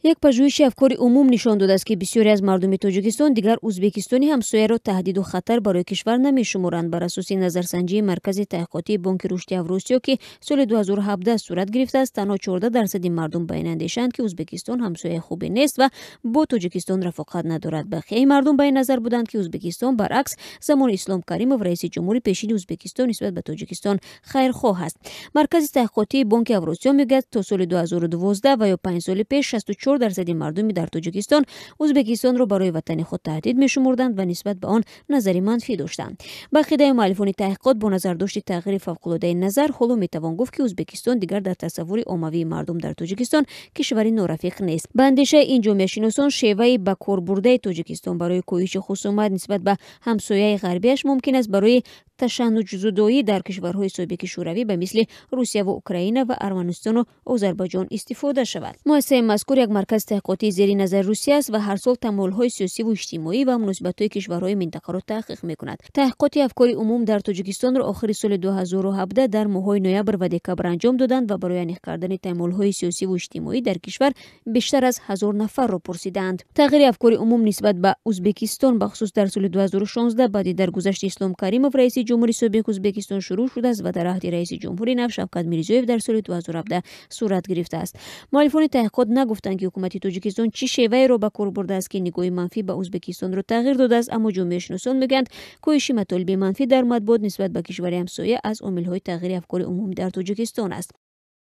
Як пажӯҳиши афкори умум нишон додааст, ки бисёре аз мардуми Тоҷикистон дигар Ӯзбекистони ҳамсояро таҳдиду хатар барои кишвар намешуморанд. Бар асоси назарсанҷии Маркази таҳқиқотии Бонки Рушди Авросиё, ки соли 2017 сурат гирифтааст, танҳо 14% мардум ба ин андешаанд, ки Ӯзбекистон ҳамсояи хубе нест ва бо Тоҷикистон рафоқат надорад. Бақияи мардум ба ин назар буданд, ки Ӯзбекистон баръакс замони Ислом Каримов, раиси ҷумҳури пешини Ӯзбекистон, нисбат ба Тоҷикистон хайрхоҳ аст. Маркази таҳқиқотии Бонки Авросиё мегӯяд, то соли 2012 ва ё 5 соли пеш 64% мардуми дар Тоҷикистон Ӯзбекистонро барои ватани худ таҳдид мешумурданд ва нисбат ба он назари манфӣ доштанд. Ба ақидаи муаллифони таҳқиқот, бо назардошти тағйири фавқулодаи назар, ҳоло метавон гуфт, ки Ӯзбекистон дигар дар тасаввури оммавии мардум дар Тоҷикистон кишвари норафиқ нест. Ба андешаи ин ҷомеашиносон, шеваи ба кор бурдаи Тоҷикистон барои коҳиши хусумат нисбат ба ҳамсояи ғарбиаш мумкин аст барои ташаннуҷзудоӣ дар кишварҳои собиқи Шӯравӣ ба мисли Русияву Украина ва Арманистону Озарбойҷон истифода шавад. Муассисаи мазкур як маркази таҳқиқотии зери назари Русия аст ва ҳар сол тамоюлҳои сиёсиву иҷтимоӣ ва муносибатҳои кишварҳои минтақаро таҳқиқ мекунад. Таҳқиқоти афкори умум дар Тоҷикистонро охири соли 2017 дар моҳҳои ноябр ва декабр анҷом доданд ва барои аниқ кардани тамоюлҳои сиёсиву иҷтимоӣ дар кишвар бештар аз 1000 нафарро пурсидаанд. Тағйири афкори умум нисбат ба Ӯзбекистон бахусус дар соли 2016 баъди даргузашти Ислом Каримов, раиси ҷумҳури собиқ Ӯзбекистон, шурӯъ шудааст ва дар аҳди раиси ҷумҳури нав Шавкат Мирзиёев дар соли 2017 сурат гирифтааст. Муаллифони таҳқиқот нагуфтанд, ки ҳукумати Тоҷикистон чӣ шеваеро ба кор бурдааст, ки нигоҳи манфӣ ба Ӯзбекистонро тағйир додааст, аммо ҷомеашиносон мегӯянд, коҳиши матолиби манфӣ дар матбуот нисбат ба кишвари ҳамсоя аз омилҳои тағйири афкори умум дар Тоҷикистон аст.